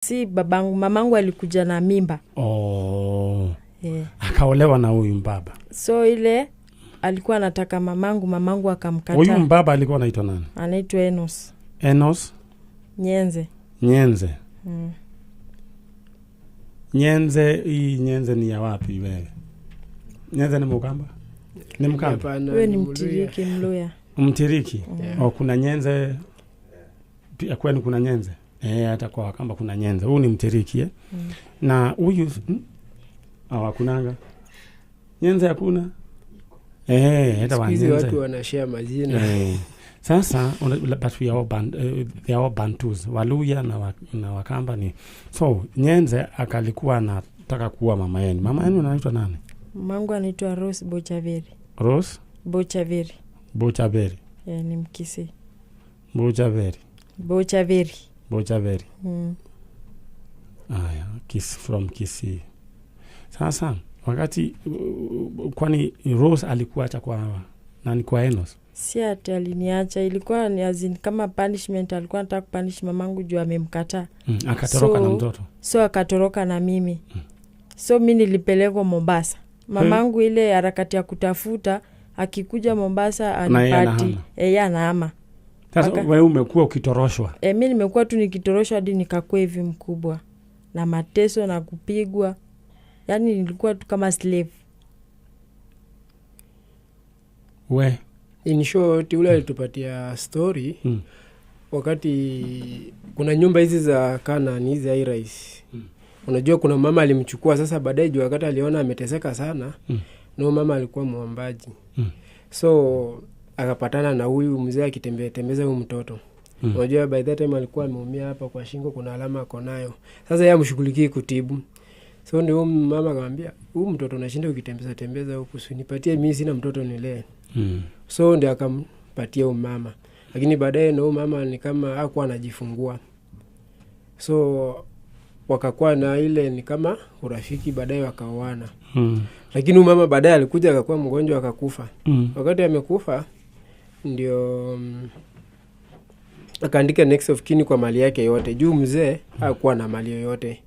Si babangu, mamangu alikuja na mimba. Oh. Yeah. Akaolewa na huyu mbaba. So ile alikuwa anataka mamangu, mamangu Huyu akamkataa. mbaba alikuwa anaitwa nani? Anaitwa Enos Enos Nyenze. Nyenze. Mm. Nyenze, hii Nyenze ni ya wapi wewe? Nyenze ni Mukamba? Ni Mkamba? Hapana, Huyo ni Mluya. Mtiriki, Mluya. Mtiriki. Yeah. Oh, kuna Nyenze pia kwenu kuna Nyenze. Eh, hata kwa Wakamba kuna Nyenze. Huyu ni Mtiriki eh? Mm. Na huyu hawakunanga. Nyenze hakuna. Eh, hata Siku wa hizi Nyenze. watu wanashare majina. Eh, sasa but we are all they are all Bantus. Waluya na Wakamba ni so Nyenze akalikuwa anataka kuua mama yenu. Mama yenu anaitwa nani? Mamangu anaitwa Rose Bochaveri. Rose Bochaveri. Bochaveri. Yeah, ni Mkisii. Bochaveri. Bochaveri. Bochaveri. Mm. Aya, from Kisii. Sasa wakati kwani Rose alikuacha kwa nani, kwa Enos? Si ati aliniacha, ilikuwa ni as in kama punishment, alikuwa anataka kupunish mamangu juu amemkataa. Akatoroka na mtoto. So akatoroka na mimi. So mi nilipelekwa Mombasa. Mamangu ile harakati ya kutafuta, akikuja Mombasa Na yeye anipati. anahama. Yeye anahama. Sasa wewe umekuwa ukitoroshwa. Mi nimekuwa tu nikitoroshwa hadi nikakuwa hivi mkubwa. Na mateso na kupigwa. Yaani nilikuwa tu kama slave. We. In short, ule alitupatia story wakati kuna nyumba hizi za Canaan hizi high rise. Unajua kuna mama alimchukua sasa baadaye juu wakati aliona ameteseka sana. Na mama alikuwa muombaji. So akapatana na huyu mzee akitembea tembeza huyu mtoto. Unajua by that time alikuwa ameumia hapa kwa shingo, kuna alama ako nayo. Sasa yeye amshughulikie kutibu. So ndio huyu mama akamwambia, huyu mtoto unashinda ukitembeza tembeza huku, si nipatie mimi, sina mtoto nilee. So ndio akampatia huyu mama. Lakini baadaye na huyu mama ni kama hakuwa anajifungua. So wakakuwa na ile ni kama urafiki, baadaye wakaoana. Lakini huyu mama baadaye alikuja akakuwa mgonjwa akakufa. Wakati amekufa ndio akaandika next of kin kwa mali yake yote. Juu mzee hakuwa na mali yoyote.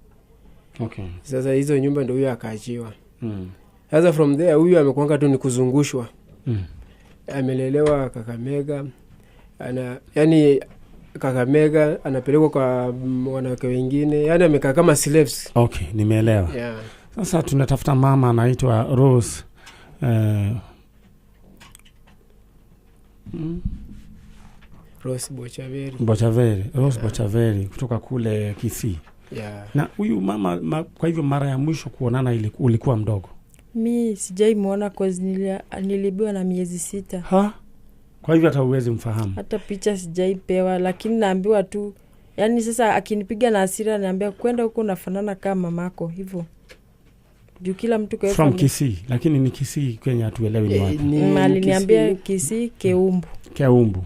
Sasa hizo nyumba ndio huyu akaachiwa. Sasa from there huyu amekuanga tu ni kuzungushwa. Amelelewa Kakamega. Yani Kakamega anapelekwa kwa wanawake wengine. Yani amekaa kama slaves. Okay, nimeelewa. Yeah. Sasa tunatafuta mama anaitwa Rose. Rose Bochaveri. Bochaveri, Rose Bochaveri kutoka kule Kisii. Yeah. Na huyu mama kwa hivyo mara ya mwisho kuonana ulikuwa mdogo? Mi sijai muona cause nilibiwa na miezi 6. Ha? Kwa hivyo hata huwezi mfahamu? Hata picha sijaipewa, lakini naambiwa tu. Yaani sasa akinipiga na hasira naambia kwenda huko unafanana kama mamako hivyo. Juu kila mtu kwa hiyo From Kisii, lakini ni Kisii Kenya hatuelewi ni wapi. Ni Aliniambia Kisii. Kisii Keumbu. Keumbu.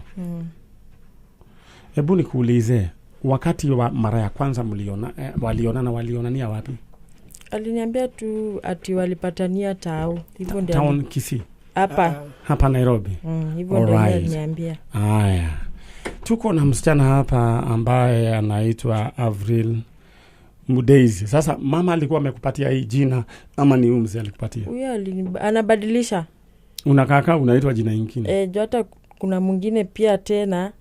Hebu nikuulize, wakati wa mara ya kwanza walionana, walionania wapi? Aliniambia tu ati walipatania tao. Hivyo ndio Town Kisii. Hapa. Hapa Nairobi. Hivyo ndio aliniambia. Haya. Tuko na msichana hapa ambaye anaitwa Avril Mudezi. Sasa mama alikuwa amekupatia hii jina ama ni huyu mzee alikupatia? Huyo anabadilisha. Unakaa unaitwa jina ingine. Juu hata kuna mwingine pia tena,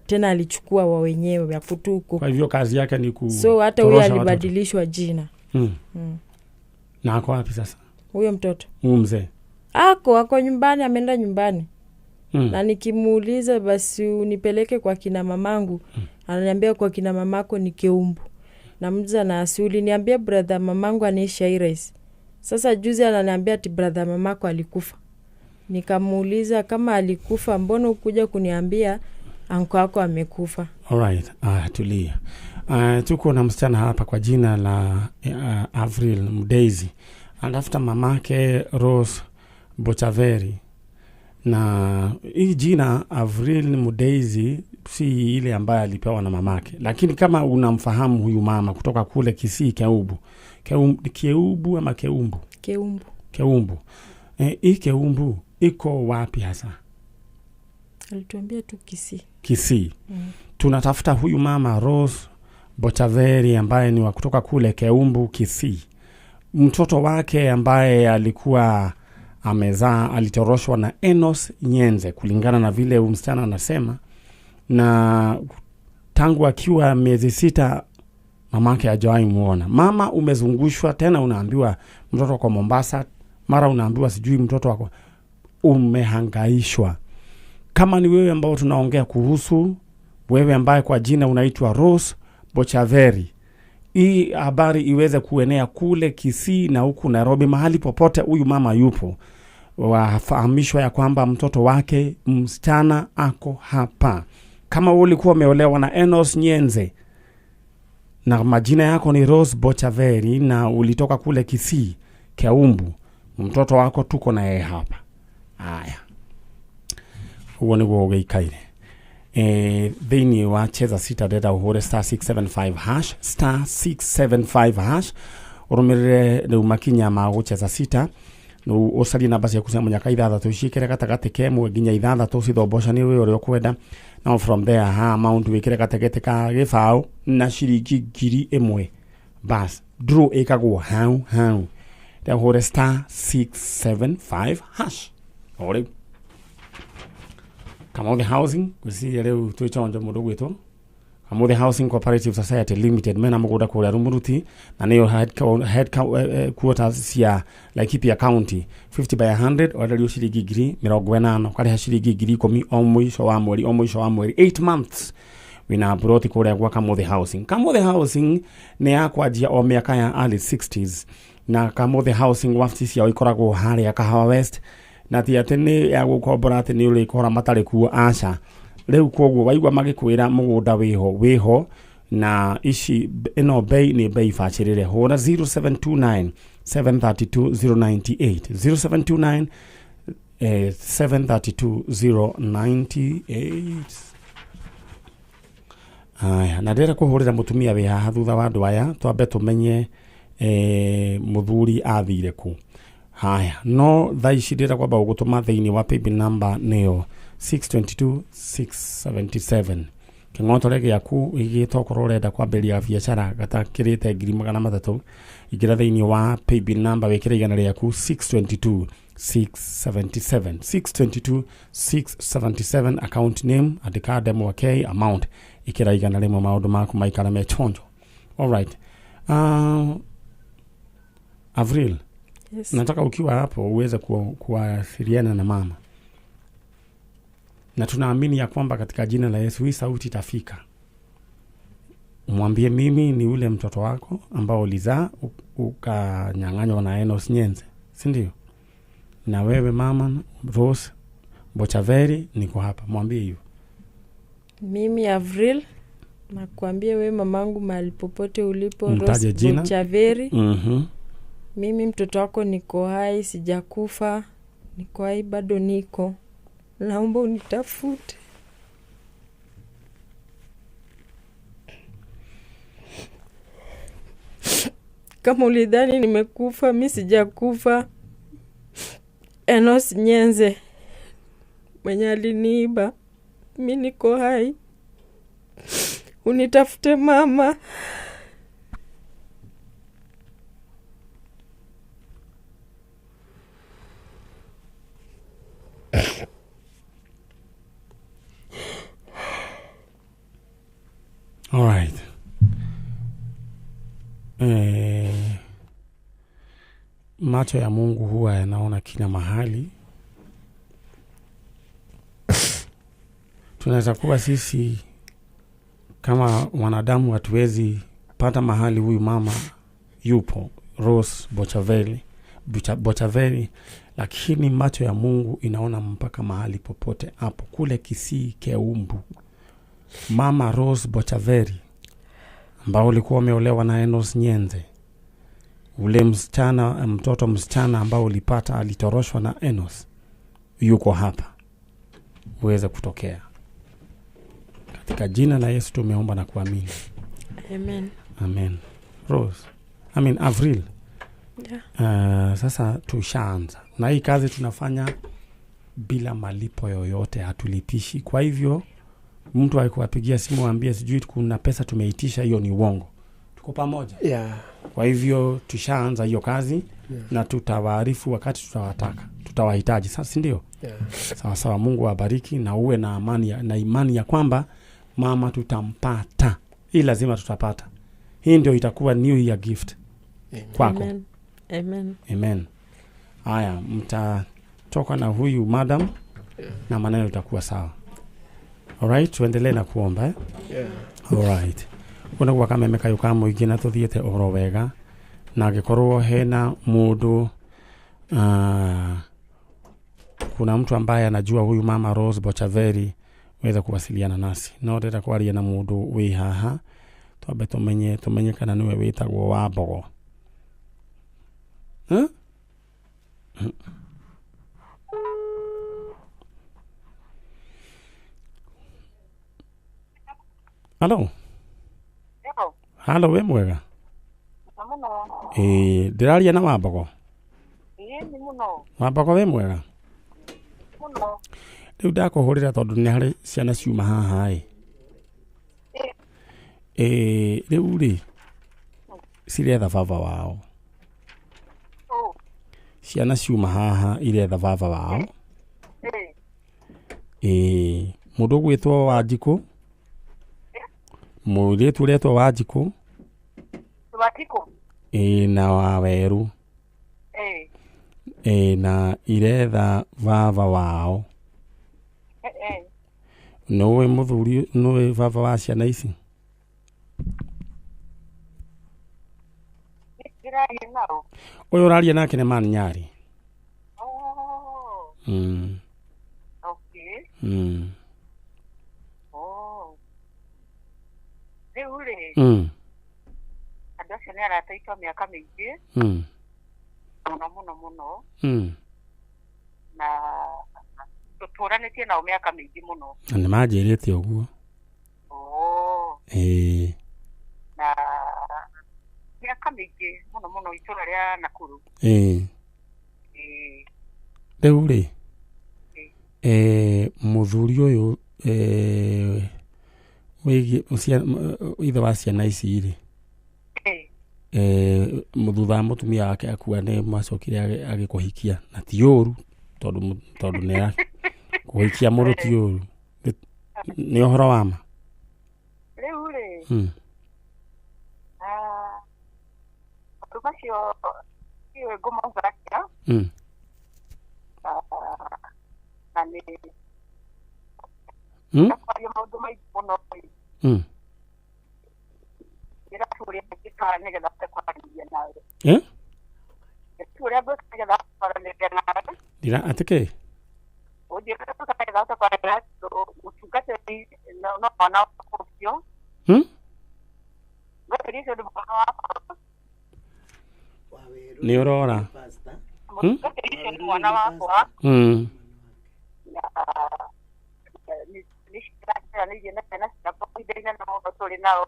tena alichukua wa wenyewe ya kutuku. Kwa hivyo kazi yake ni ku So hata huyo torosha watoto. alibadilishwa jina. Na ako wapi sasa? Huyo mtoto. Huyu mzee. Ako nyumbani, ameenda nyumbani. Na nikimuuliza basi unipeleke kwa kina mamangu, ananiambia kwa kina mamako ni Keumbu. Na mza na si uliniambia brother mamangu anaishi Iris. Sasa juzi ananiambia ati brother mamako alikufa. Nikamuuliza kama alikufa mbona ukuja kuniambia anko wako amekufa? All right. Tulia. Tuko na msichana hapa kwa jina la Avril Mudezi. Anatafuta mamake Rose Bochaveri. Na hii jina Avril Mudezi si ile ambaye alipewa na mamake. Lakini kama unamfahamu huyu mama kutoka kule Kisii Keumbu. Keumbu ama Keumbu? Keumbu. Keumbu. Hii Keumbu iko wapi hasa? Alituambia tu Kisii. Kisii. Tunatafuta huyu mama Rose Bochaveri ambaye ni wa kutoka kule Keumbu, Kisii. Mtoto wake ambaye alikuwa amezaa alitoroshwa na Enos Nyenze, kulingana na vile huyu msichana anasema, na tangu akiwa miezi 6 mamake hajawahi muona. Mama umezungushwa tena, unaambiwa mtoto wako Mombasa, mara unaambiwa sijui mtoto wako, umehangaishwa. Kama ni wewe ambao tunaongea kuhusu, wewe ambaye kwa jina unaitwa Rose Bochaveri, hii habari iweze kuenea kule Kisii na huku Nairobi, mahali popote huyu mama yupo, wafahamishwa ya kwamba mtoto wake msichana ako hapa. Kama wewe ulikuwa umeolewa na Enos Nyenze na majina yako ni Rose Bochaveri na ulitoka kule Kisii Keumbu, mtoto wako tuko na yeye hapa. Haya, huo niguo ũgĩikaire. Thĩinĩ wa cheza sita ndĩrenda ũhũre star 675 hash, star 675 hash, ũrũmĩrĩre rĩu makinya ma gũcheza sita. Rĩu ũcarie namba ciaku cia mũnyaka ithathatũ, ciĩkĩre gatagatĩ ka ĩmwe nginya ithathatũ, cithombocanio wĩ ũrĩa ũkwenda. Now from there ha amount wĩkĩre gatagatĩ ka gĩbaũ na ciringi 1,000, bas draw ĩkagwo hau hau. Rĩu ũhũre star 675 hash o rĩu. Kamothe Housing, gwĩciria rĩu twĩ chonjo mũndũ gwĩtwo Kamothe Housing Cooperative Society Limited, mena mũgũnda kũrĩa Rumuruti na nĩyo head quarters cia Laikipia County, 50 by 100, wenderio ciringi 80,000, ũkarĩha ciringi 10,000 o mũico wa mweri, o mũico wa mweri, 8 months wĩna buroti kũrĩa gwa Kamothe Housing. Kamothe Housing nĩ ya kwanjia o mĩaka ya early 60s, na Kamothe Housing wabici ciao ikoragwo harĩa Kahawa West, na ti atĩ nĩ ya gũkombora atĩ nĩ ũrĩkora matarĩ kuo, aca. Rĩu koguo waigua magĩkwĩra mũgũnda wĩho wĩho, na ici ĩno bei nĩ bei bacĩrĩre. Hũra 0729 732 098, 0729 732 098. Aya, na ndĩrenda kũhũrĩra mũtumia wĩ haha thutha wa andũ aya, twambe tũmenye mũthuri athire kũ. Haya, no thaa ici ndĩrenda kwamba gũgũtũma thĩinĩ wa paybill number nĩyo 622 677. Kĩng'otore gĩaku gĩgĩtwo okorwo ũrenda kwambĩrĩria biacara gatakĩrĩte 300,000, ingĩra thĩinĩ wa paybill number wĩkĩre igana rĩaku 622 677, 622 677, account name andĩka Ndemwa K, amount ĩkĩra igana rĩmwe, maũndũ maku maikara me chonjo. All right. Avril, Yes. nataka ukiwa hapo uweze kuwasiliana na mama, na tunaamini ya kwamba katika jina la Yesu hii sauti itafika. Mwambie mimi ni ule mtoto wako ambao ulizaa ukanyang'anywa na Enos Nyenze, si ndio? Na wewe mama Rose Bochaveri, niko hapa. Mwambie hivyo. Mimi Avril nakuambia we mamangu mahali popote ulipo, Mtaje Rose jina. Bochaveri. Mimi mtoto wako niko hai, sijakufa, niko hai bado niko. Naomba unitafute. Kama ulidhani nimekufa, mi sijakufa. Enos Nyenze mwenye aliniiba, mi niko hai. Unitafute mama. All right. Macho ya Mungu huwa yanaona kila mahali. Tunaweza kuwa sisi kama wanadamu hatuwezi pata mahali huyu mama yupo, Rose Bochaveri, lakini macho ya Mungu inaona mpaka mahali popote hapo kule Kisii Keumbu. Mama Rose Bochaveri ambao ulikuwa umeolewa na Enos Nyenze, ule msichana, mtoto msichana ambao ulipata alitoroshwa na Enos, yuko hapa uweze kutokea. Katika jina la Yesu tumeomba na kuamini. Amen. Amen. Rose, I mean Avril. Yeah. Sasa tushaanza na hii kazi tunafanya bila malipo yoyote, hatulipishi. Kwa hivyo Mtu akikupigia simu ambie sijui kuna pesa tumeitisha, hiyo ni uongo. Tuko pamoja. Yeah. Kwa hivyo tushaanza hiyo kazi, Yeah. na tutawaarifu wakati tutawataka, tutawahitaji. Sasa si ndio? Yeah. Sawa sawa, Mungu awabariki na uwe na amani na imani ya kwamba mama tutampata. Hii lazima tutapata. Hii ndio itakuwa new year gift Amen. kwako. Amen. Amen. Amen. Haya, mtatoka na huyu madam, Yeah. na maneno itakuwa sawa. Alright, tuendelee na kuomba, eh? Yeah. Alright. Unakuwa kameme kayo ka mũingĩ na tũthiĩte oro wega, na angĩkorwo hena mũndũ, kuna mtu ambaye anajua huyu mama Rose Bochaveri, weza kuwasiliana nasi. No ndĩrenda kwaria na mũndũ wĩ haha, twambe tũmenye kana nĩwe wĩtagwo Wambogo. Huh? Halo. Halo, wĩ mwega? Mũno. Ĩĩ, ndĩraria na Wambogo. Ĩĩ, nĩ mũno. Wambogo wĩ mwega? Mũno. Rĩu ndakũhũrĩra tondũ nĩ harĩ ciana ciuma haha ĩ. Ĩĩ, rĩu rĩ ciretha baba wao. Ciana ciuma haha iretha baba wao. Ĩĩ, mũndũ ũgwĩtwo Wanjikũ, mũirĩtu ũretwo Wanjikũ. Wanjikũ? Ĩĩ, na Wawerũ. Ĩĩ, na iretha baba wao. Nĩũĩ mũthuri, nĩũĩ baba wa ciana ici? Ndĩraria nao. Ũyũ ũraria nake nĩ Man Nyari. Oh. Okay. Oh. Rĩu rĩ, andũ acio nĩ arata aitũ a mĩaka mĩingĩ mũno mũno mũno, na tũtũranĩtie nao mĩaka mĩingĩ mũno. Na nĩ manjĩrĩte ũguo. Oh. Ĩĩ. Na mĩaka mĩingĩ mũno mũno itũra rĩa Nakuru. Ĩĩ. Ĩĩ. Rĩu rĩ, mũthuri ũyũ, wĩgiĩ ithe wa ciana ici rĩ, thutha wa mũtumia wake akua nĩ macokire agĩkũhikia, na ti ũru tondũ nĩ kũhikia mũndũ ti ũru, nĩ ũhoro wa ma. Rĩu rĩ, maũndũ macio ndiũĩ ngũmauga atĩa, na nĩ kwaria maũndũ maingĩ mũno. Ndĩratũria ngĩka nĩgetha hote kwaranĩria nawe. Ndĩratũria ngĩka nĩgetha hote kwaranĩria nawe. Ndira atĩ kĩ? Ũnjĩre ngĩka nĩgetha hote kwaranĩria mũtungatĩri no mwana wakwa ũcio. Mũtungatĩri ũcio nĩ mwana wakwa. Nĩ ũrora. Mũtungatĩri ũcio nĩ mwana wakwa. Na nĩ ciranĩirie na ciana ciakwa ihinda inene mũno tũrĩ nao.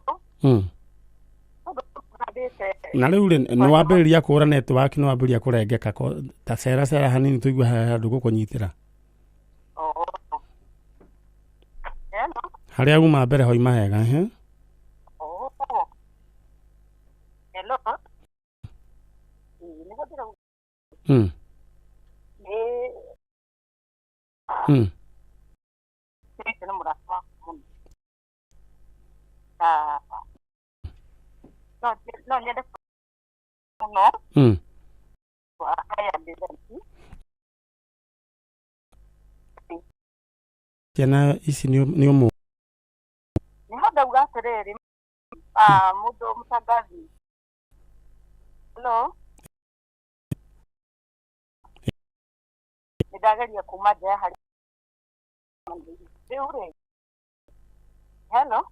Na rĩu rĩ, nĩ wambĩrĩria kũra network, nĩ wambĩrĩria kũrengeka, ta cera cera hanini tũigue handũ gũkũnyitĩra. Harĩa uma mbere hoima hega, he? Hello. Nĩ mũrata wakwa mũno. No nyende mũno. Ciana ici nĩ ũmũ. Nĩho ndauga atĩrĩrĩ, mũndũ mũtangathi. Hello. Nĩ ndageria kuma nja ya harĩa. Rĩu rĩ. Hello.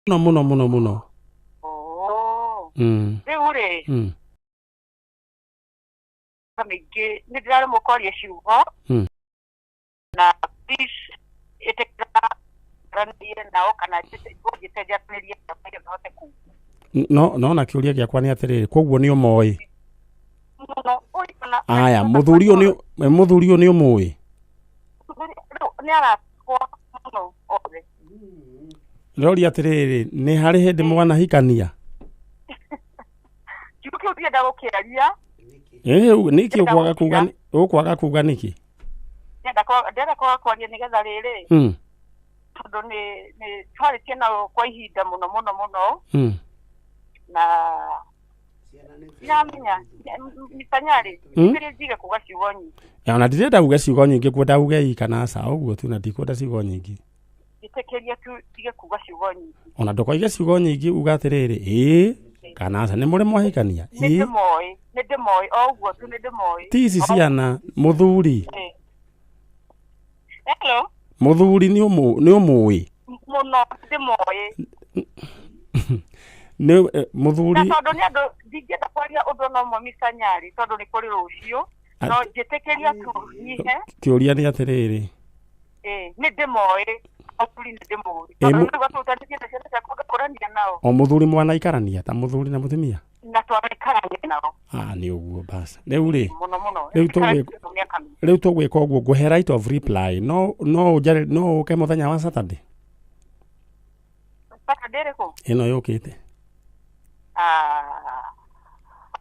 Mũno mũno mũno mũno. Oh. Rĩu rĩ. Mĩingĩ nĩ ndĩraremwo kwaria ciugo. Na please ĩtĩkĩra aranĩrie nao kana ũnjĩte njaranĩrie nao nĩgetha hote kuga. No na kĩũria gĩakwa nĩ atĩrĩrĩ, koguo nĩ ũmoĩ? Aya, mũthuri ũyũ nĩ ũmũĩ? Nĩ arakwa mũno othe. Ndĩroria atĩrĩrĩ, nĩ harĩ hĩndĩ mwanahikania? Kiugo kĩu ndienda gũkĩaria. Ĩĩ, nĩkĩ ũkwaga kuga, ũkwaga kuga nĩkĩ? Ndĩrenda kwaga kwaria nĩgetha rĩrĩ. Tondũ nĩ twarĩtie nao kwa ihinda mũno mũno mũno. Na ndiramenya mitanyarĩ kĩrĩa njige kuga ciugo nyingĩ. Ona ndirenda uge ciugo nyingĩ, kwenda uge ii kana aca ũguo tu, na ndikwenda ciugo nyingĩ. Njĩtĩkĩrie tu ndige kuga ciugo nyingĩ. Ona ndũkoige ciugo nyingĩ, uga atĩrĩrĩ ĩĩ kana aca, nĩ mũrĩ mwahikania? Nĩ ndĩmoĩ, nĩ ndĩmoĩ o ũguo tu, nĩ ndĩmoĩ. Ti ici ciana, mũthuri. Hello. Mũthuri nĩ ũmũĩ? Mũno, ndĩmoĩ. Nĩ mũthuri. Na tondũ nĩ andũ ndingĩenda kwaria ũndũ no ũmwe Mr. Nyari, tondũ nĩ kũrĩ rũciũ. No njĩtĩkĩria tu nyihe. Kĩũria nĩ atĩrĩrĩ. Nĩ ndĩmoĩ. Mũthuri nĩ ndĩmũĩ. Tondũ rĩu atũtanĩtie na ciana ciakwa ngakũrania nao. O mũthuri mwanaikarania ta mũthuri na mũtumia? Na twanaikarania nao. Nĩ ũguo basi. Rĩu rĩ. Mũno mũno. Rĩu tũgwĩka ũguo, ngũhe right of reply. No no ũke mũthenya wa Saturday. Saturday ĩrĩkũ? Ĩno yũkĩte.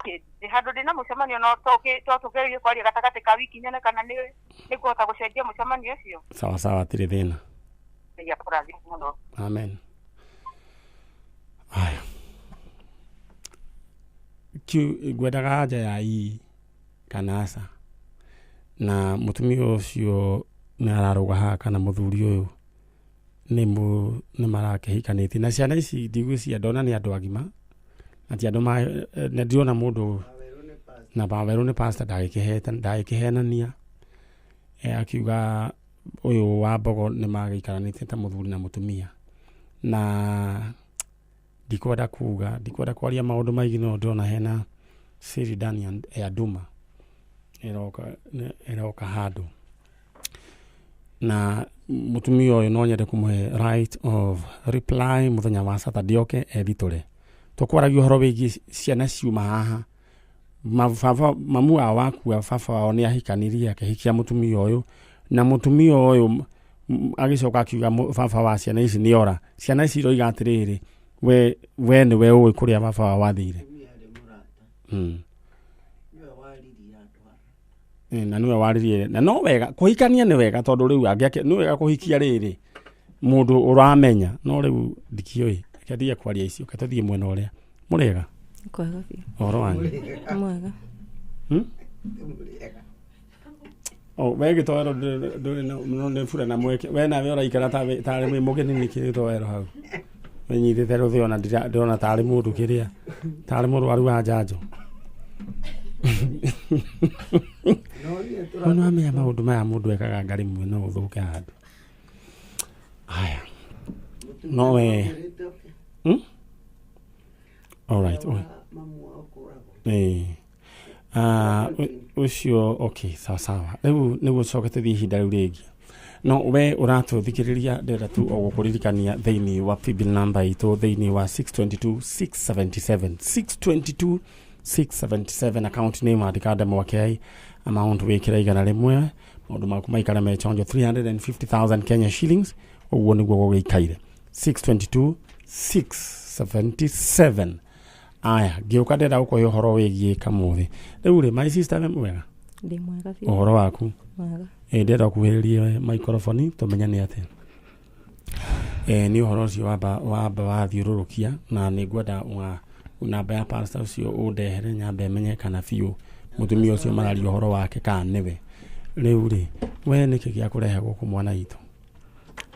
Ndĩ handũ ndĩna mũcemanio, no tũkĩgerie kwaria gatagatĩ ka wiki nyone kana nĩ ngũhota gũcenjia mũcemanio ũcio. Sawa sawa, hatirĩ thĩna. Amen. Aya. Ngwendaga anja ya ii kana aca. Na mũtumia ũcio nĩ ararũga haha kana mũthuri ũyũ nĩ marakĩhikanĩtie. Na ciana ici ndigwĩciria ndona nĩ andũ agima. Na ti andũ na ndirona mũndũ na Wawerũ nĩ pastor, ndagĩkĩhenania. Akiuga ũyũ wa Mbogo nĩ magĩikaranĩtie ta mũthuri na mũtumia. Na ndikwenda kuga, ndikwenda kwaria maũndũ maingĩ, no ndĩrona hena siri ndani ya nduma ĩroka handũ. Na mũtumia ũyũ no nyende kũmũhe right of reply mũthenya wa Saturday oke ethitũre. Tũkwaragia ũhoro wĩgiĩ ciana ciuma haha. Mamu wao wakua, baba wao nĩ ahikanirie akĩhikia mũtumia ũyũ, na mũtumia ũyũ agĩcoka akiuga baba wa ciana ici nĩ ora. Ciana ici iroiga atĩrĩrĩ, we nĩwe ũĩ kũrĩa baba wao wathire. Na nĩwe waririe. Na no wega kũhikania, nĩ wega tondũ rĩu nĩ wega kũhikia rĩrĩ mũndũ ũramenya, no rĩu ndikĩũĩ. Reke ndige kwaria icio, reke tũthiĩ mwena ũrĩa. Mũrĩega? Kwega biũ. Ũhoro wanyu? Mwega. We gĩtoero nĩ burana mweke. We nawe ũraikara tarĩ wĩ mũgeni nĩkĩ gĩtoero hau? Wĩnyitĩte rũthĩo na ndĩrona tarĩ mũndũ kĩrĩa, tarĩ mũrwaru wa njanjo. No nĩwamenya maũndũ maya mũndũ ekaga ngarĩ mwe no ũthũke handũ. Aya. No we. All right. Ũcio okay, sawa sawa. Rĩu nĩguo tũcoke tũthiĩ ihinda rĩu rĩngĩ. No we ũratũthikĩrĩria, ndĩrenda tu o gũkũririkania thĩinĩ wa paybill number itũ thĩinĩ wa 622 677 622 677, account name andĩka Ndemwa K, amount wĩkĩra 100, maũndũ maku maikare me chonjo 350,000 Kenya shillings, ũguo nĩguo gũgĩikaire 622 677. Aya, ngĩũka ndĩrenda gũkũhe ũhoro wĩgiĩ Kamũthĩ. Rĩu rĩ, my sister, wĩ mwega? Ndĩ mwega biũ. Ũhoro waku? Mwega. Ndĩrenda ũkuhĩrĩrie microphone tũmenyane atĩa. Nĩ ũhoro ũcio wamba wathiũrũrũkia, na nĩ ngwenda namba ya pastor ũcio ũndehere nyambe menye kana biũ mũtumia ũcio mararia ũhoro wake kana nĩwe. Rĩu rĩ, we nĩkĩ gĩakũrehe gũkũ mwana witũ?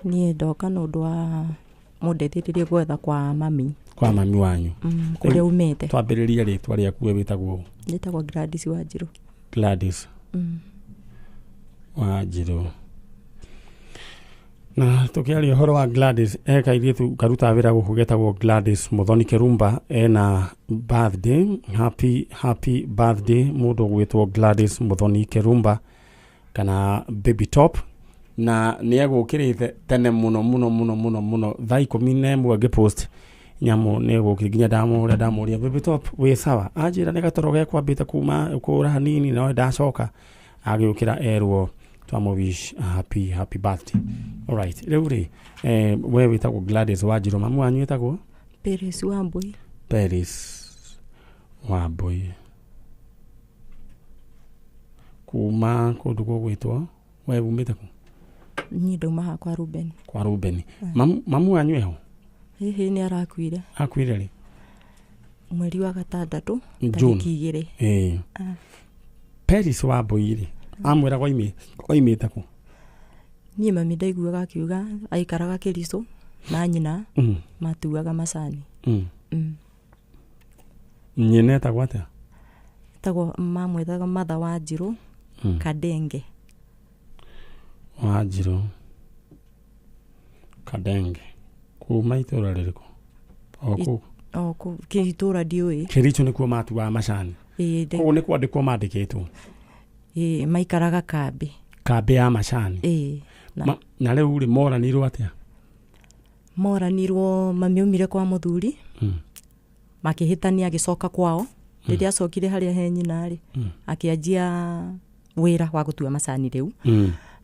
Niĩ ndoka nĩ ũndũ wa mũndeithĩrĩrie gwetha kwa mami. Kwa mami wanyu? Kũrĩa umĩte. Twambĩrĩrie rĩtwa rĩaku we wĩtagwo? Njĩtagwo Gladys Wanjirũ. Gladys Wanjirũ. Na tũkĩaria ũhoro wa Gladys, he kairĩtu karutaga wĩra gũkũ getagwo Gladys Muthoni Kĩrumba, ena birthday, happy happy birthday mũndũ ũgwĩtwo Gladys Muthoni Kĩrumba kana Baby Top, na nĩ egũkĩrĩte tene mũno mũno mũno mũno mũno thaa 11 ngĩpost nyamũ nĩ egũkĩrĩ nginya ndamũria ndamũria Baby Top wĩ sawa, anjĩra nĩ gatoro gekwambĩte kuma kũra hanini no ndacoka agĩũkĩra erwo Twamũwish a happy happy birthday. Alright, rĩu rĩ we wĩtagwo Gladys Wanjirũ, mamu wanyu wĩtagwo Peres Wambui. Peris Wambui kuma kũndũ gũgwĩtwo, we umĩte kũ? Niĩ ndauma haha kwa Ruben. Kwa Ruben. Mamu wanyu eho? Hihi nĩ arakuire. Akuire rĩ? Mweri wa gatandatũ. June. Tarĩki 2. Ĩĩ. Peris Wambui rĩ, amwĩraga oimĩte kũ? Niĩ mami ndaiguaga akiuga aikaraga Kĩricũ na nyina matuaga macani. Nyina etagwo atĩa? Etagwo, mamwĩtaga Martha Wanjirũ Kadenge. Wanjirũ Kadenge kuma itũra rĩrĩkũ? O kũu? O kũu itũra ndiũĩ. Kĩricũ nĩkuo matuaga macani. Ĩĩ. Koguo nĩ kwandĩkwo mandĩkĩtwo? Ĩĩ, maikaraga kambĩ. Kambĩ ya macani. Ĩĩ. Na rĩu rĩ, moranirwo atĩa? Moranirwo mami aumire kwa mũthuri makĩhĩtania agĩcoka kwao. Rĩrĩa acokire harĩa he nyina rĩ, akĩanjia wĩra wa gũtua macani rĩu.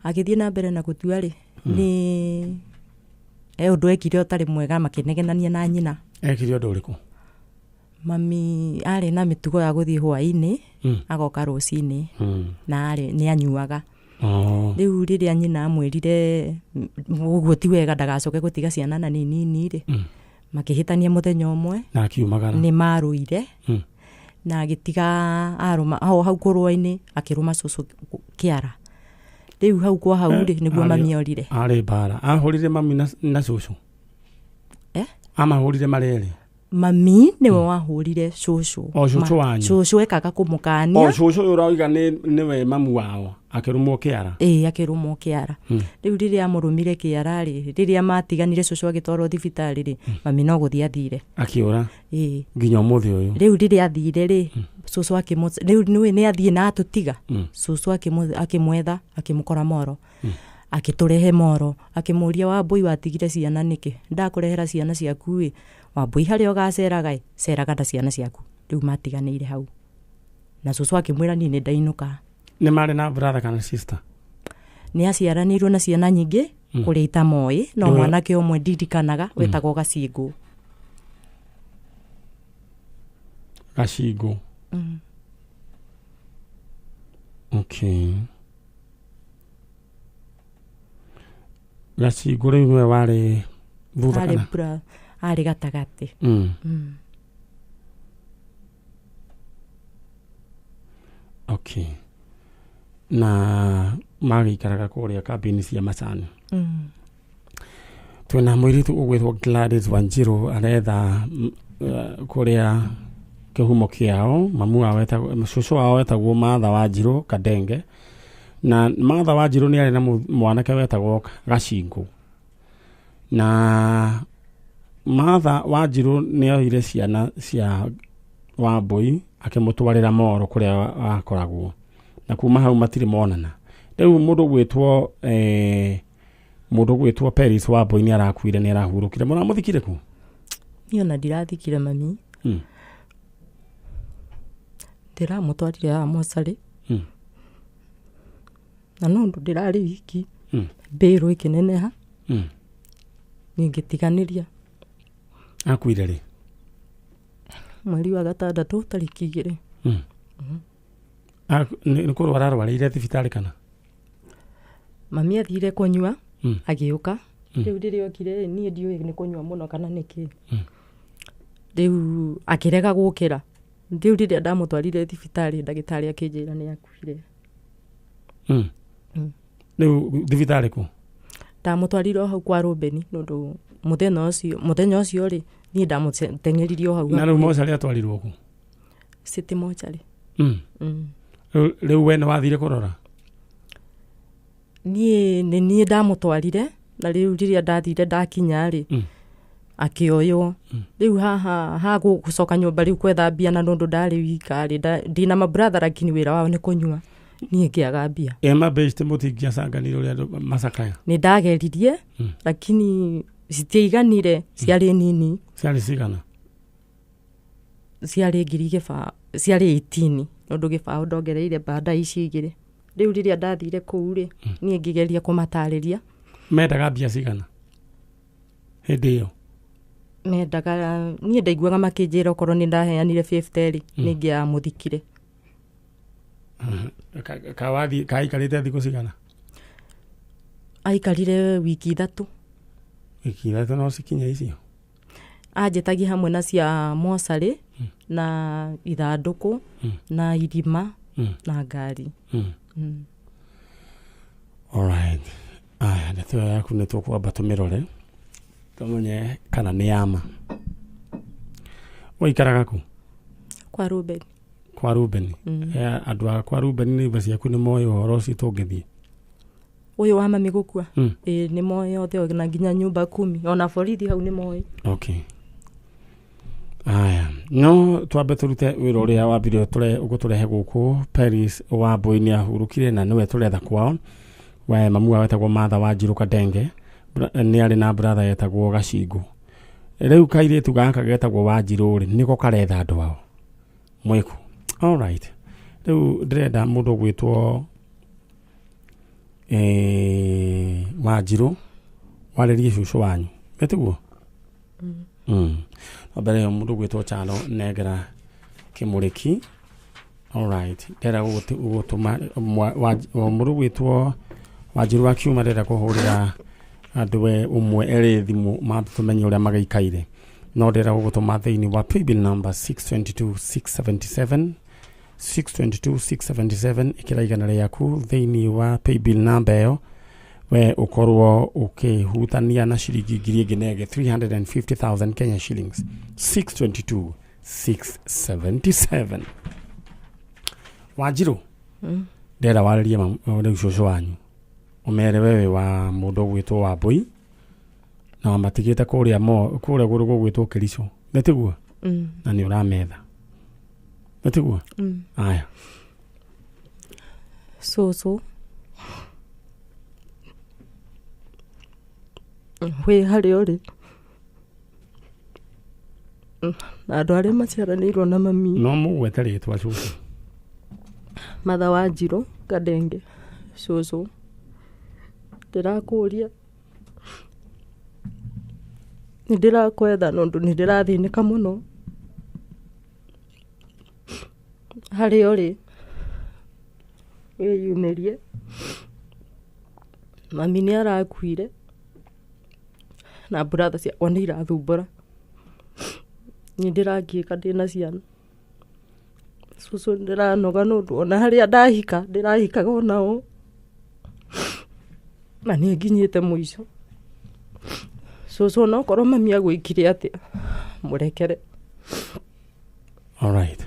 Agĩthiĩ na mbere na gũtua rĩ, nĩ ũndũ ekire ũtarĩ mwega, makĩnegenania na nyina. Ekire ũndũ ũrĩkũ? Mami arĩ na mĩtugo ya gũthiĩ hwaĩ-inĩ agoka rũcinĩ na arĩ nĩ anyuaga. Rĩu rĩrĩa nyina amwĩrire ũguo ti wega ndagacoke gũtiga ciana na nini nini rĩ, makĩhĩtania mũthenya ũmwe. Na akiumagara. Nĩ marũire na agĩtiga arũma hau kũrũa-inĩ, akĩrũma cũcũ kĩara. Rĩu hau kwa hau rĩ, nĩguo mami orire. Arĩ mbara. Ahũrire mami na cũcũ? Amahũrire marĩ erĩ? Mami nĩwe wahũrire cũcũ. O cũcũ wanyu? Cũcũ ekaga kũmũkania. O cũcũ ũyũ ũrauga nĩwe mamu wao, akĩrũmwo kĩara? Ĩĩ, akĩrũmwo kĩara. Rĩu rĩrĩa amũrũmire kĩara rĩ, rĩrĩa matiganire cũcũ agĩtwarwo thibitarĩ rĩ, mami no gũthiĩ athire. Akĩũra? Ĩĩ. Nginya ũmũthĩ ũyũ? Rĩu rĩrĩa athire rĩ, cũcũ rĩu nĩũĩ nĩ athiĩ na atũtiga. Cũcũ akĩmwetha, akĩmũkora Moro. Akĩtũrehe Moro, akĩmũria Wambui watigire ciana nĩkĩ? Ndakũrehera ciana ciaku ĩ, Wambui harĩa ũgaceraga ĩ, ceraga na ciana ciaku. Rĩu matiganĩire hau. Na cũcũ akĩmwĩra niĩ nĩ ndainũka. Nĩ marĩ na brother kana sister? Nĩ aciaranĩirwo na ciana nyingĩ kũrĩa itamoĩ, no mwanake ũmwe ndirikanaga wetagwo Gacingũ. Gacingũ. Okay. Gacingũ rĩu nĩwe warĩ thutha kana? Arĩ gatagatĩ. Okay. Na magĩikaraga kũrĩa kambĩ-inĩ cia macani. Twĩna mũirĩtu ũgwĩtwo Gladys Wanjirũ aretha kũrĩa kĩhumo kĩao, mamu wao etagwo, cũcũ wao etagwo Martha Wanjirũ Kadenge. Na Martha Wanjirũ nĩ arĩ na mwanake wetagwo Gacingũ. Na Martha Wanjirũ nĩ oire ciana cia Wambui akĩmũtwarĩra Moro kũrĩa akoragwo. Na kuma hau matirĩ monana. Rĩu mũndũ ũgwĩtwo Peris Wambui nĩ arakuire, nĩ arahurũkire. Mũramũthikire kũ? Niĩ ona ndirathikire mami. Ndĩramũtwarire haha mocarĩ. Na no ũndũ ndĩrarĩ wiki. Mbĩrũ ĩkĩneneha. Ningĩtiganĩria. Akuire rĩ? Mweri wa gatandatũ tarĩki 2. Nĩ kũrwara arwarĩire thibitarĩ kana? Mami athire kũnyua, agĩũka. Rĩu rĩrĩa okire niĩ ndiũĩ nĩ kũnyua mũno kana nĩkĩ. Rĩu akĩrega gũkĩra. Rĩu rĩrĩa ndamũtwarire thibitarĩ, ndagĩtarĩ akĩnjĩra nĩ akuire. Rĩu thibitarĩ kũ? Ndamũtwarire o hau kwa Rũbeni nĩ ũndũ mũthenya ũcio rĩ, niĩ ndamũteng'eririe o hau. Na rĩu mocarĩ atwarirwo kũ? City mocarĩ. Rĩu we nĩ wathire kũrora? Niĩ nĩ niĩ ndamũtwarire, na rĩu rĩrĩa ndathire ndakinya rĩ, akĩoywo. Rĩu haha ha gũcoka nyũmba rĩu kwetha mbia na nĩ ũndũ ndarĩ wika rĩ, ndina mabrother lakini wĩra wao nĩ kũnyua. Niĩ ngĩaga mbia. Ema best mũtingĩacanganire ũrĩa andũ macakaya? Nĩ ndageririe, lakini citiaiganire, ciarĩ nini. Ciarĩ cigana? Ciarĩ ngiri gĩbaũ, ciarĩ 18, nĩ ũndũ gĩbaũ ndongereire baada ici igĩrĩ. Rĩu rĩrĩa ndathire kũu rĩ, niĩ ngĩgeria kũmatarĩria. Mendaga mbia cigana hĩndĩ ĩyo? Mendaga, niĩ ndaiguaga makĩnjĩra okorwo nĩ ndaheanire 50 rĩ, nĩ ingĩamũthikire. Kawathi kaikarĩte thikũ cigana? Aikarire wiki 3. Wiki 3 no cikinye icio? Anjĩtagia hamwe na cia mocarĩ, na ithandũkũ, na irima, na ngari. Alright. Aya, ndeto ĩyo yaku nĩ tũkwamba tũmĩrore tũmenye kana nĩ yama. Waikaraga kũ? Kwa Ruben. Kwa Ruben. Andũ a kwa Ruben nĩ ciaku nĩ moĩ ũhoro ũcio tũngĩthiĩ? Ũyũ wa mami gũkua? Ĩĩ, nĩ moĩ othe, na nginya nyũmba 10, ona borithi hau nĩ moĩ. Okay. Aya, no twambe tũrute wĩra ũrĩa wambire ũgũtũrehe gũkũ. Paris Wambui nĩ ahurũkire na nĩwe tũretha kwao. We mamu wao etagwo Martha Wanjiru Kadenge, nĩ arĩ na brother etagwo Gacingũ. Rĩu kairĩtu gaka getagwo Wanjiru rĩ, nĩko karetha andũ ao mwĩku. Alright. Rĩu ndĩrenda mũndũ ũgwĩtwo Wanjiru warĩrie cũcũ wanyu, gĩtiguo? Mbere ĩyo mũndũ ũgwĩtwo Chalo nengera kĩmũrĩki. Alright. Ndĩrenda gũtũma mũndũ ũgwĩtwo Wanjiru wa kiuma, ndĩrenda kũhũrĩra andũ ũmwe erĩ thimũ matũmenye ũrĩa magĩikaire. No ndĩrenda gũgũtũma thĩinĩ wa paybill number 622 677, 622 677. Ĩkĩra igana rĩaku thĩinĩ wa paybill number ĩyo, we ũkorwo ũkĩhutania na ciringi 1000 350,000 Kenya shillings, 622 677. Wanjiru, ndĩrenda warĩrie rĩu cũcũ wanyu, ũmere wewe wa mũndũ ũgwĩtwo Wambui na wamatigĩte kũrĩa kũrĩa gũrũ gũgwĩtwo Kericho, nĩ tiguo? Na nĩ ũrametha, nĩ tiguo? Aya. Cũcũ, wĩ harĩa ũrĩ na andũ arĩa maciaranĩirwo na mami. No mũgwete rĩtwa cũcũ. Martha Wanjiru Kadenge. Cũcũ, ndĩrakũria, nĩ ndĩrakwetha nondũ nĩ ndĩrathĩnĩka mũno. Harĩa ũrĩ wĩyumĩrie, mami nĩ arakuire na brother ciakwa nĩ irathumbũra. Nĩ ndĩrangiĩka ndĩna ciana. Cũcũ, ndĩranoga nũndũ ona harĩa ndahika ndĩrahikaga onao, na nĩ nginyĩte mũico. Cũcũ, onokorwo mami agwĩkire atĩa, mũrekere. Alright.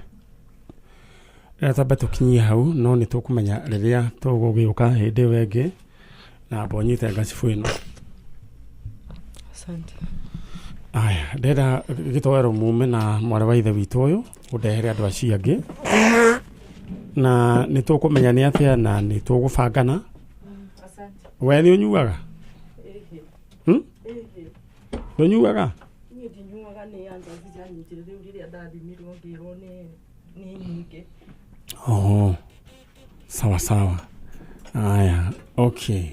Rĩrĩa twambe tũkinyie hau, no nĩ tũkũmenya rĩrĩa tũgũgĩũka hĩndĩ ĩyo ĩngĩ, na amba ũnyite ngacibũ ĩno. Asante. Aya, ndĩrenda gĩtoero mume na mwarĩ wa ithe witũ ũyũ ũndehere andũ acio angĩ, na nĩ tũkũmenya nĩ atĩa na nĩ tũgũbangana. We nĩ ũnyuaga? Ndũnyuaga? Niĩ ndinyuaga, nĩ anjaci cianyitire rĩu rĩrĩa ndathimirwo ngĩrwo nĩ nyingĩ. Oh, sawa sawa. Aya, okay.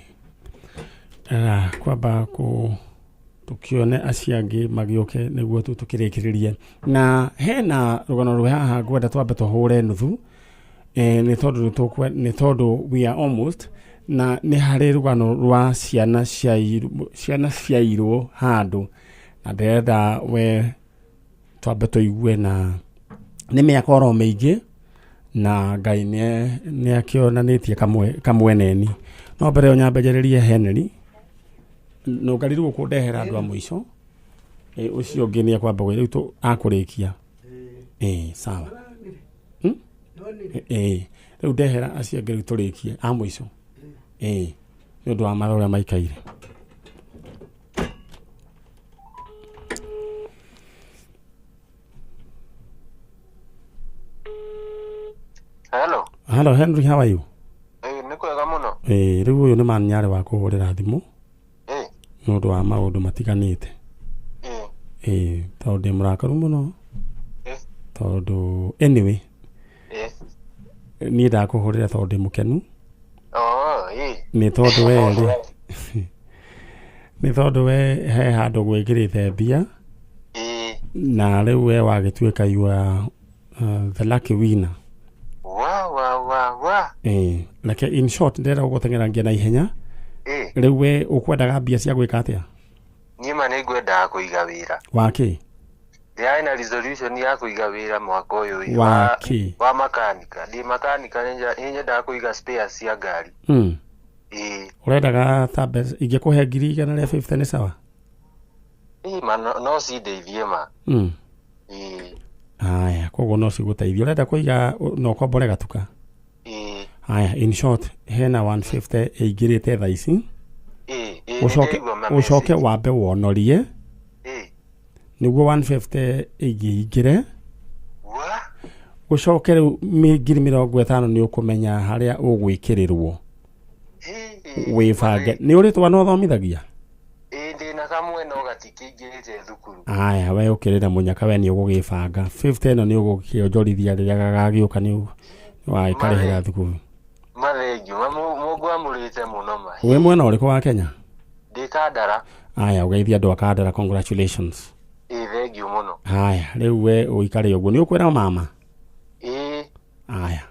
Kwamba kũ tũkĩone acio angĩ magĩũke nĩguo tu tũkĩrĩkĩrĩrie. Na hena rũgano rwĩ haha ngwenda twambe tũhũre nuthu, nĩ tondũ nĩ tondũ we are almost, na nĩ harĩ rũgano rwa ciana ciairwo handũ, na ndĩrenda we twambe tũigue, na nĩ mĩaka oro mĩingĩ na Ngai nĩ akĩonanĩtie kamweneni. No mbere ĩyo nyambe njarĩrie Henry, nũngarirwo kũndehera andũ a mũico. Ũcio ũngĩ nĩ ekwamba rĩu akũrĩkia. Sawa. Rĩu ndehera acio angĩ rĩu tũrĩkie a mũico. Nĩ ũndũ wa mathaa ũrĩa maikaire. Hello. Hello Henry, how are you? Nĩ kwega mũno. Rĩu ũyũ nĩ manyarĩ wa kũhũrĩra thimũ. Nĩ ũndũ wa maũndũ matiganĩte. Tondũ ndĩ mũrakaru mũno. Tondũ anyway. Niĩ ndakũhũrĩra tondũ ndĩ mũkenu. Oh, ĩ. Nĩ tondũ we rĩ, nĩ tondũ we he handũ gwĩkĩrĩte mbia. Ĩ. Na rĩu we wagĩtuĩka you are the lucky winner. Wa wa wa wa. Ĩ, reke in short ndĩrenda gũgũteng'erangia na ihenya. Ĩ. Rĩu we ũkwendaga mbia cia gwĩka atĩa? Niĩ ma nĩ ngwendaga kũiga wĩra. Wakĩ? Ndĩrarĩ na resolution ya kũiga wĩra mwaka ũyũ ĩ, Wakĩ? Wa makanika. Ndĩ makanika nĩ nyendaga kũiga spares cia ngari. Ĩ. Ũrendaga ta mbeca ingĩkũhe 150,000 nĩ sawa? Ĩ ma no cindeithie ma. Ĩ. Aya, koguo no cigũteithie. Ũrenda kũiga na ũkombore gatuka? Ĩ. Aya, in short hena 150 ĩingĩrĩte thaa ici. Ĩ, ĩ, nĩndĩraigua ma Ũcoke message. wambe wonorie. Ĩ. Nĩguo 150 ĩngĩingĩre. Wa? Ũcoke rĩu 50,000 nĩ ũkũmenya harĩa ũgwĩkĩrĩrwo. Ĩ, Wĩbange. Nĩ ũrĩ twana ũthomithagia? Ĩ, ndĩna kamwe no gatikĩingĩrĩte thukuru. Aya, we ũkĩrĩra mũnyaka we nĩ ũgũgĩbanga. 50 ĩno nĩ ũgũkĩonjorithia rĩrĩa gagagĩũka nĩ wagĩkarĩhĩra thukuru. Mathengio, ma Mungu amũrĩte mũno ma. Wĩ mwena ũrĩkũ wa Kenya? Ndĩ Kandara. Aya, ũgeithia andũ a Kandara, congratulations. Ĩ, thengio mũno. Aya, rĩu we ũikare ũguo. Nĩ ũkwĩra mama? Ĩ. Aya.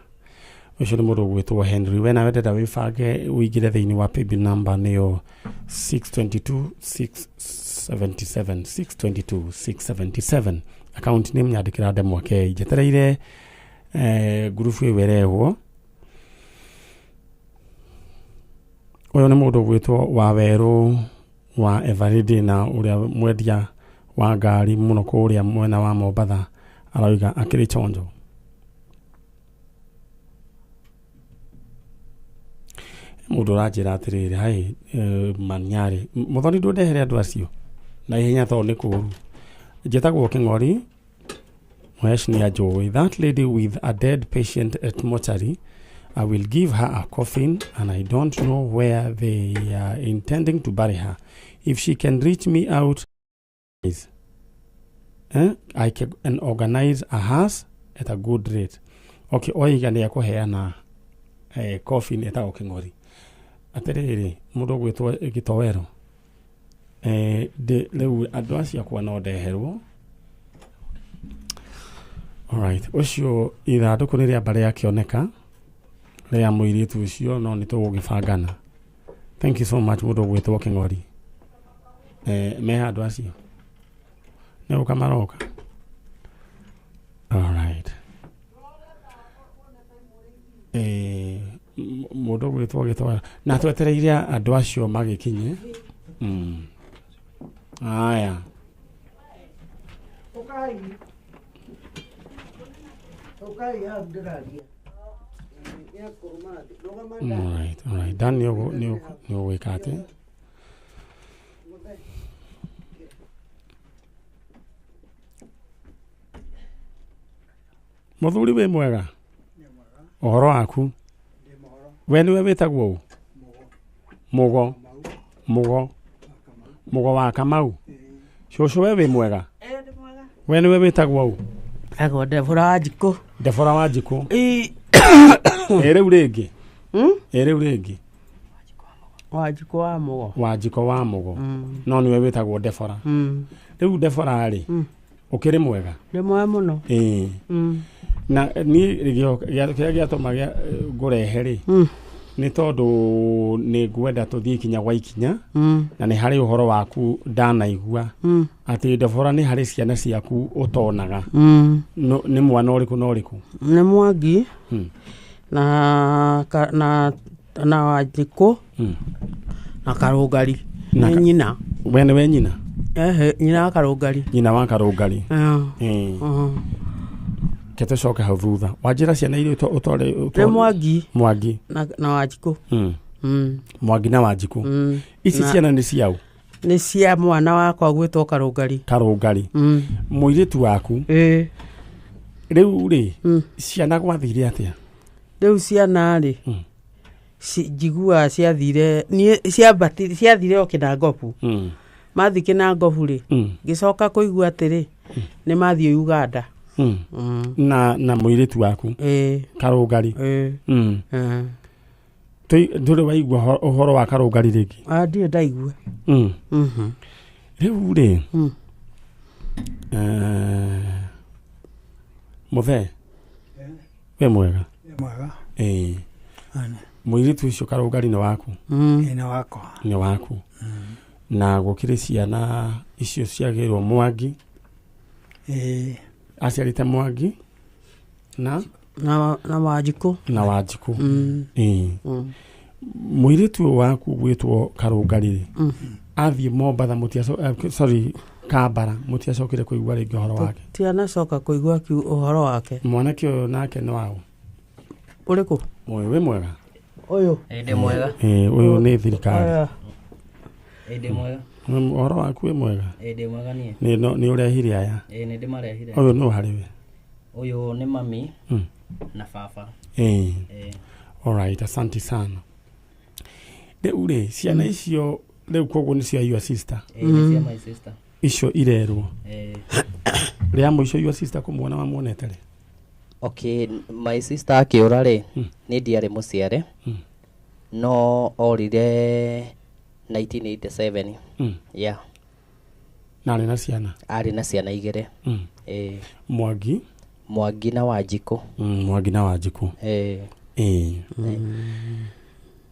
Ũcio nĩ mũndũ ũgwĩtwo Henry. We nawe ndĩrenda wĩbange ũingĩre thĩinĩ wa paybill number nĩyo 622 677 622 677. Account name nyandĩkĩra Ndemwa K. Njetereire ngurubu ĩyo ĩrehwo. Ũyũ nĩ mũndũ ũgwĩtwo Wawerũ wa Eveready na ũrĩa mwendia wa ngari mũno kũrĩa mwena wa Mombatha aroiga akĩrĩ chonjo. Mũndũ ũranjĩra atĩrĩrĩ, hai manyarĩ mũthoni ndũndehere andũ acio na ihenya tondũ nĩ kũũru. Njĩtagwo Kĩng'ori Mhesh nĩ anjũĩ. That lady with a dead patient at mortuary, I will give her a coffin and I don't know where they are intending to bury her. If she can reach me out, I can organize a hearse at a good rate. Okay, oiga nĩ ekũheana coffin ĩtagwo Kĩng'ori. Atĩrĩrĩ, mũndũ ũgwĩtwo Gĩtowero, rĩu andũ acio akwa no ndeherwo. Alright, ũcio ithandũkũ nĩ rĩamba rĩakĩoneka rĩa mũirĩtu ũcio, no nĩ tũgũgĩbangana. Thank you so much mũndũ ũgwĩtwo Kĩng'ori. Me handũ acio nĩ gũka maroka. Alright. Mũndũ ũgwĩtwo Gĩtowero na twetereire andũ acio magĩkinye. Aya. Alright, alright. Dan nĩ ũgwĩka atĩa? Mũthuri wĩ mwega? Ũhoro waku? We nĩwe wĩtagwo ũ? Mũgo. Mũgo. Mũgo wa Kamau. Cũcũ we wĩ mwega? We nĩwe wĩtagwo ũ? Etagwo Debora Wanjikũ. Debora Wanjikũ. Ĩ rĩu rĩngĩ? Ĩ rĩu rĩngĩ? Wanjikũ wa Mũgo. Wanjikũ wa Mũgo. No nĩwe wĩtagwo Debora. Rĩu Debora rĩ, ũkĩrĩ mwega? Ndĩ mwega mũno. Ĩĩ. Na niĩ kĩrĩa gĩatũma ngũrehe rĩ, nĩ tondũ nĩ ngwenda tũthiĩ ikinya gwa ikinya, na nĩ harĩ ũhoro waku ndanaigua atĩ Debora nĩ harĩ ciana ciaku ũtonaga. Nĩ mwana ũrĩkũ na ũrĩkũ? Nĩ Mwangi na Wanjikũ na Karũngari. Nĩ nyina. We nĩwe nyina? Ehe, nyina wa Karũngari. Nyina wa Karũngari. Ke tũcoke hau thutha. Wanjĩra ciana iria ũtore Nĩ Mwangi. Mwangi. Na Wanjikũ. Mwangi na Wanjikũ. Ici ciana nĩ ciaũ? Nĩ cia mwana wakwa gwĩtwo Karũngari. Karũngari. Mũirĩtu waku. Ĩĩ. Rĩu rĩ, ciana gwathire atĩa? Rĩu ciana rĩ, njiguaga ciathire, niĩ ciathire o Kĩnangobu. Mathiĩ Kĩnangobu rĩ, ngĩcoka kũigua atĩrĩ, nĩ mathiĩ Uganda. Na mũirĩtu waku. Ĩĩ. Karũngari. Ĩĩ. Ndũrĩ waigua ũhoro wa Karũngari rĩngĩ? Ndirĩ ndaigua. Rĩu rĩ, mũthee wĩ mwega? Mwega. Ĩĩ. Mũirĩtu ũcio Karũngari nĩ waku? Ĩĩ nĩ wakwa. Nĩ waku. Na gũkĩrĩ ciana icio ciagĩrwo Mwangi. Ĩĩ. Aciarĩte Mwangi na Wanjikũ. Na Wanjikũ. Ĩĩ. Mũirĩtu waku gwĩtwo Karũngari rĩ, athiĩ Mombatha sorry Kambara, mũtiacokire kũigua rĩngĩ ũhoro wake? Tianacoka kũigua ũhoro wake. Mwanake ũyũ nake nĩ waũ? Ũrĩkũ? Ũyũ wĩ mwega? Ũyũ. Ĩĩ mwega. Ĩĩ ũyũ nĩ thirikari. Ĩĩ mwega. Ũhoro waku wĩ mwega? Ĩĩ mwega niĩ. Nĩ ũrehire aya? Ĩĩ nĩ ndĩmarehire. Ũyũ nũ harĩ we? Ũyũ nĩ mami na baba. Ĩĩ. Alright, asante sana. Rĩu rĩ, ciana icio rĩu koguo nĩ cia your sister? Ĩĩ nĩ cia my sister. Icio irerwo. Ĩĩ. Rĩa mũico your sister kũmuona mamuonete rĩ? Okay, my sister akĩũra rĩ, nĩ ndiarĩ mũciare. No orire 1987. Yeah. Na arĩ na ciana? Arĩ na ciana igĩrĩ. Ĩĩ. Mwangi? Mwangi na Wanjikũ. Mwangi na Wanjikũ. Ĩĩ. Ĩĩ.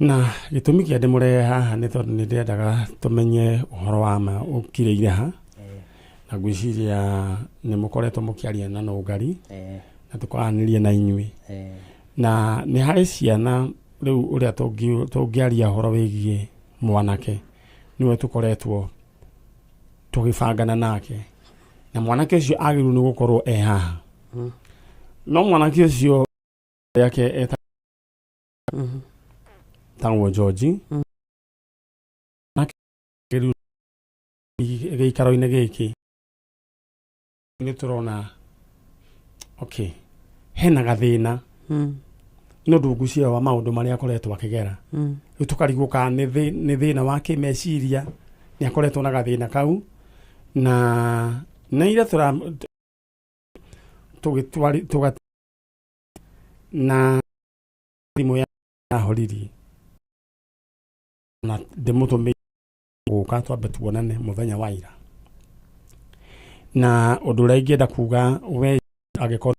Na gĩtũmi kĩa ndĩmũrehe haha nĩ tondũ nĩ ndĩrendaga tũmenye ũhoro wa ma ũkirĩire ha. Na ngwĩciria nĩ mũkoretwo mũkĩaria na Nũngari na tũkaranĩria na inyuĩ. Na nĩ harĩ ciana rĩu ũrĩa tũngĩaria ũhoro wĩgiĩ mwanake nĩwe tũkoretwo tũgĩbangana nake, na mwanake ũcio agĩrĩirwo nĩ gũkorwo e haha. No mwanake ũcio yake etagwo George. Gĩikaro-inĩ gĩkĩ nĩ tũrona okay hena gathĩna nĩ ũndũ ngwĩciria wa maũndũ marĩa akoretwo akĩgera. Rĩu tũkarigwo kana nĩ thĩna wa kĩmeciria, nĩ akoretwo na gathĩna kau, na ira tũgĩtwari na thimũ yahoririe na ndĩmũtũmĩire gũka twambe tuonane mũthenya wa ira. Na ũndũ ũrĩa ingĩenda kuga we angĩkorwo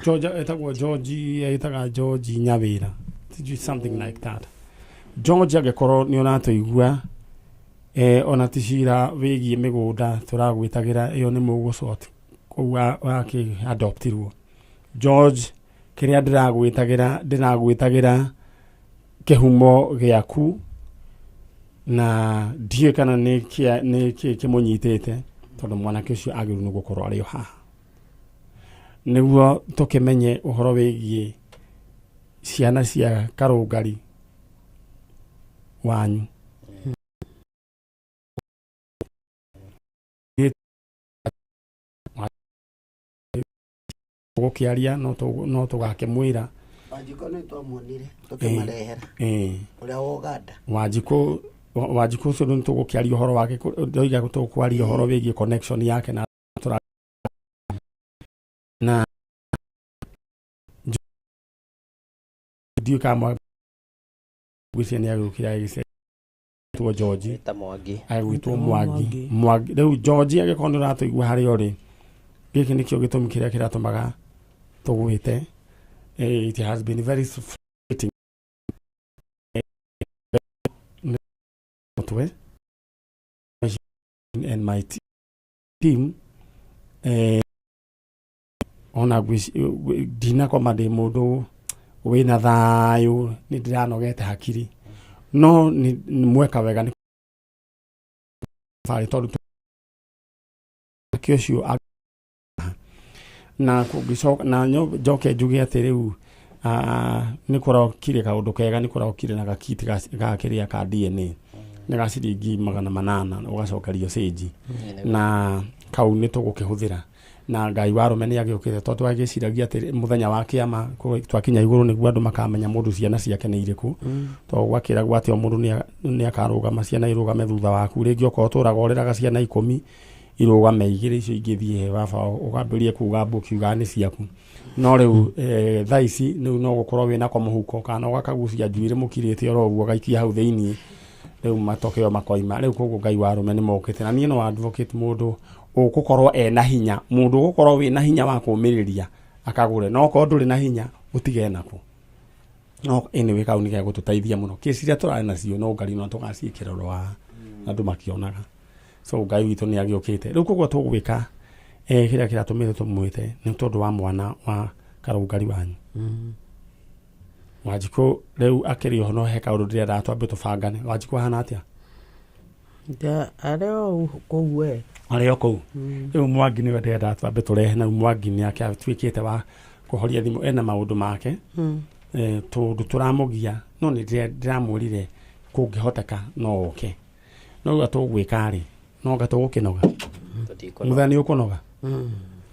George etagwo George, etaga George Nyawira, something like that. George angĩkorwo nĩ ũratũigua, ona ti cira wĩgiĩ mĩgũnda tũragwĩtagĩra, ĩyo nĩ mũgũcot kũu akĩ-adoptirwo. George, kĩrĩa ndĩragwĩtagĩra kĩhumo gĩaku, na ndiũĩ kana nĩ kĩ kĩmũnyitĩte, tondũ mwanake ũcio agĩrĩirwo nĩ gũkorwo arĩ o haha nĩguo tũkĩmenye ũhoro wĩgiĩ ciana cia Karũngari wanyu. Gũkĩaria no tũgakĩmwĩra. Wanjikũ nĩ twamuonire tũkĩmarehera. Ũrĩa wa Uganda. Wanjikũ ũcio nĩ tũgũkĩaria ũhoro wake, ndoiga tũkwaria ũhoro wĩgiĩ connection yake na na ndiũĩ kana ngwĩciria nĩ agĩũkire agĩcetwo George. Agĩtwo Mwangi. Mwangi. Rĩu George angĩkorwo nĩ ũratũigua harĩa ũrĩ, gĩkĩ nĩkĩo gĩtũmi kĩrĩa kĩratũmaga tũgwĩte. It has been very frustrating. And my team ona ndinakoma ndĩ mũndũ wĩna thayũ, nĩ ndĩranogete hakiri, no nĩ mweka wega nĩ tondũ ũcio na kũngĩcoka na njoke njuge atĩ rĩu nĩ kũrokire kaũndũ kega, nĩ kũrokire na gakiti ga kĩrĩa ka DNA nĩ ga ciringi 800 ũgacokerio cĩnji, na kau nĩ tũgũkĩhũthĩra. Na Ngai wa arũme nĩ agĩũkĩte, tondũ twagĩciragia atĩ mũthenya wa kĩama twakinya igũrũ nĩguo andũ makamenya mũndũ ciana ciake nĩ irĩkũ, tondũ gwakĩragwo atĩ o mũndũ nĩ akarũgama, ciana irũgame thutha waku. Rĩngĩ okorwo ũtũraga ũreraga ciana 10, Irũgame igĩrĩ icio ingĩ thiĩ he baba ũkambĩrĩrie kuga mbu ũkiugaga nĩ ciaku. No rĩu thaa ici rĩu no gũkorwo wĩnako mũhuko kana ũgakagucia njuĩrĩ mũkirĩte oro ũguo ũgaikia hau thĩiniĩ, rĩu matokeo makoima. Rĩu koguo Ngai wa arũme nĩ mokĩte, na niĩ no advocate mũndũ ũgũkorwo ena hinya, mũndũ ũgũkorwo wĩna hinya wa kũmĩrĩria akagũre, no okorwo ndũrĩ na hinya ũtige nako. No anyway kau nĩ gegũtũteithia mũno. Kĩci iria tũrarĩ nacio no ngari no tũgaciĩkĩra oro haha andũ makĩonaga. So Ngai witũ nĩ agĩũkĩte. Rĩu koguo tũgwĩka kĩrĩa kĩratũmĩte tũmwĩte nĩ tondũ wa mwana wa karũngari wanyu. Wanjikũ rĩu akĩrĩ oho no he kaũndũ ndĩrenda twambe tũbangane. Wanjikũ ahana atĩa? Arĩ o kũu we. Arĩ o kũu. Rĩu Mwangi nĩwe ndĩrenda twambe tũrehe, na rĩu Mwangi nĩ atuĩkĩte wa kũhoria thimũ, ena maũndũ make. Tondũ tũramũgia no nĩ ndĩramwĩrire kũngĩhoteka no oke. No ũguo tũgwĩka rĩ, no anga tũgũkĩnoga. Mũthenya nĩ ũkũnoga?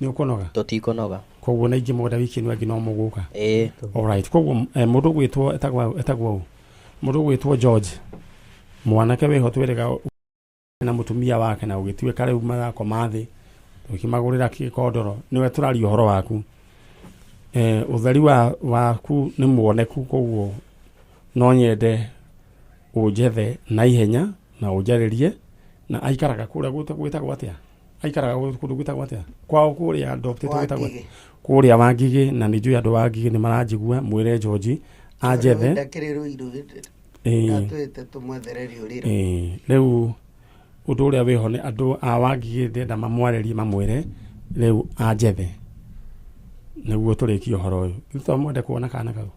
Nĩ ũkũnoga? Tũtikũnoga. Koguo na ingĩmwenda wiki ĩno ĩngĩ no mũgũka. Ĩĩ. Alright, koguo mũndũ ũgwĩtwo etagwo ũ? Mũndũ ũgwĩtwo George, mwanake wĩho twĩrĩga na mũtumia wake na ũgĩtuĩka rĩu marakoma thĩ ũkĩmagũrĩra kĩkondoro, nĩwe tũraria ũhoro waku. Ũtheri waku nĩ muoneku, koguo no nyende ũnjethe na ihenya na ũnjarĩrie. Na aikaraga kũrĩa gwĩtagwo atĩa? Aikaraga kũndũ gwĩtagwo atĩa? Kwao kũrĩa adopted gwĩtagwo atĩa? Kũrĩa Wangigĩ, na nĩ njũĩ andũ Wangigĩ nĩ maranjigua, mwĩre George anjethe. Rĩu ũndũ ũrĩa wĩho nĩ andũ a Wangigĩ ndĩrenda mamwarĩrie mamwĩre rĩu anjethe nĩguo tũrĩkie ũhoro ũyũ. Githĩ to mwende kuona kana kau?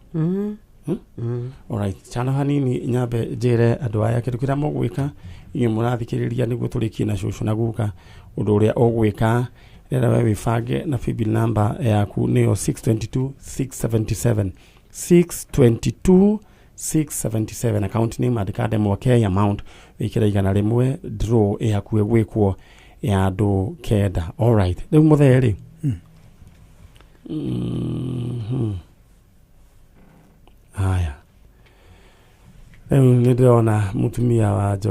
Alright, chana hanini nyambe njĩre andũ aya kĩndũ kĩrĩa mũgwĩka inyuĩ mũrathikĩrĩria nĩguo tũrĩkie na cũcũ na guka. Ũndũ ũrĩa ũgwĩka rĩrĩa we wĩbange na paybill number yaku nĩyo 622 677 622 677, account name andĩka ndemwa K, amount wĩkĩre 100, draw ĩ hakuhĩ gwĩkwo ya andũ 9. Alright, rĩu mũthee rĩ, haya rĩu nĩ ndĩrona mũtumia wa George